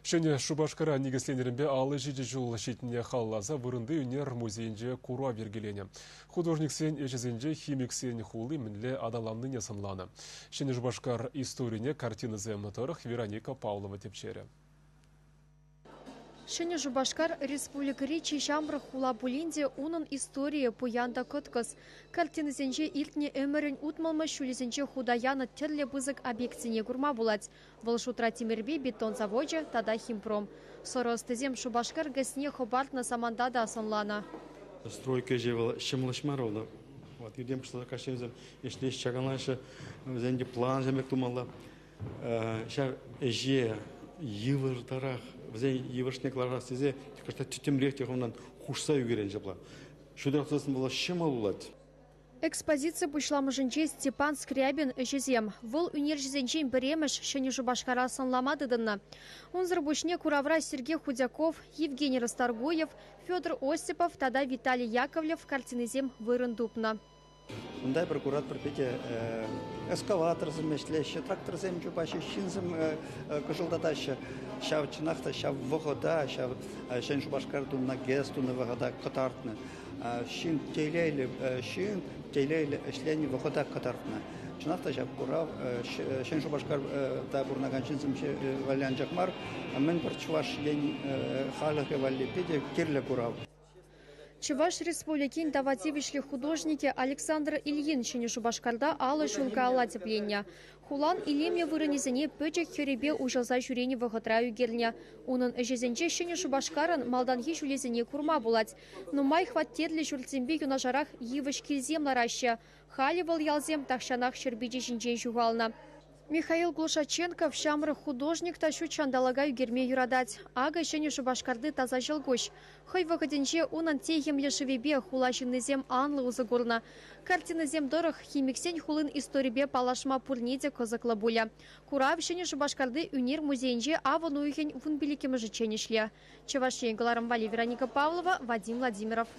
Ҫӗнӗ Шупашкара никӗсленӗренпе 57 ҫул ҫитнине халалласа вырӑнти ӳнер музейӗнче курав йӗркеленӗ. Художниксен ӗҫӗсенче химиксен хули мӗнле аталаннине сӑнланӑ. Ҫӗнӗ Шупашкар историне картинӑсем тӑрӑх Вероника Павлова тӗпчерӗ. Ҫӗнӗ Шупашкар республикӑри чи ҫамрӑк хула пулин те унӑн историйӗ пуян та кӑткӑс. Картинӑсенче иртнӗ ӗмӗрӗн 60-мӗш ҫулӗсенче хута янӑ тӗрлӗ пысӑк объектсене курма пулать. Вӑл шутра тимӗрпе бетон завочӗ тата химпром. Сӑрӑ ӑстисем Шупашкар ГЭСне хӑпартнӑ саманта та сӑнланӑ. Стройка ӗҫӗ вӑл ҫӑмӑл ӗҫ мар вӑл. Вот иртен пуҫласа каҫчен ӗҫлеҫ чакалаҫҫӗ, вӗсен те плансем пек тумалла. Ҫав ӗҫе йывӑртарах, вӗсен йывӑрӑшне кӑларас тесе кӑштах тӗттӗмрех те хӑвнан хушса ӳкерен ҫапла. Ҫутӑрах тӑсӑн вӑл ҫӑмӑл пулать. Экспозици пуҫламӑшӗнче Степан Скрябин ӗҫӗсем. Вӑл ӳнерҫӗсенчен пӗрремӗш Ҫӗнӗ Шупашкара сӑнлама тытӑннӑ. Унсӑр пуҫне куравра Сергей Худяков, Евгений Расторгуев, Федор Осипов тата Виталий Яковлев картинисем вырӑн тупнӑ. Унта эпир куратпӑр питӗ эскалаторсем ӗҫлеҫҫӗ, тракторсем чупаҫҫӗ, ҫынсем кӑшӑлтатаҫҫӗ. Ҫав чӑнах та ҫав вӑхӑта, ҫав Ҫӗн Шупашкар тунӑ, ГЭС тунӑ вӑхӑта кӑтартнӑ. Ҫын телейлӗ, ҫын телейлӗ ӗҫленӗ вӑхӑта кӑтартнӑ. Чӑнах та ҫав курав Ҫӗн Шупашкарта пурӑнакан ҫынсем валли анчах мар, мӗн пӗр Чӑваш Ен халӑхӗ валли питӗ кирлӗ курав. Чӑваш Республикин тава тивӗҫлӗ художникӗ Александр Ильин Ҫӗнӗ Шупашкарта 50 ҫул каялла тӗпленнӗ. Хулан илемлӗ вырӑнӗсене пӗчӗк хӗрӗпе уҫӑлса ҫӳренӗ вӑхӑтра ӳкернӗ. Унӑн ӗҫӗсенче Ҫӗнӗ Шупашкарӑн малтанхи ҫулӗсене курма пулать. Нумай хваттерлӗ ҫуртсемпе юнашарах йывӑҫ килсем лараҫҫӗ. Халӗ вӑл ялсем тахҫанах ҫӗр пичӗ ҫинчен ҫухалнӑ. Михаил Глушаченков ҫамрӑк художник та ҫут ҫанталӑка ӳкерме юратать. Акӑ Ҫӗнӗ Шупашкарти таса ҫӑлкуҫ. Хӑй вӑхӑтӗнче унӑн техӗмлӗ шывӗпе хула ҫыннисем анлӑ усӑ курнӑ. Картинӑсем тӑрӑх химиксен хулин историпе паллашма пурне те кӑсӑклӑ пулӗ. Курав Ҫӗнӗ Шупашкарти ӳнер музейӗнче авӑн уйӑхӗн 15-мӗшӗччен ӗҫлӗ. Чӑваш Ен кӑларӑм валли Вероника Павлова, Вадим Владимиров.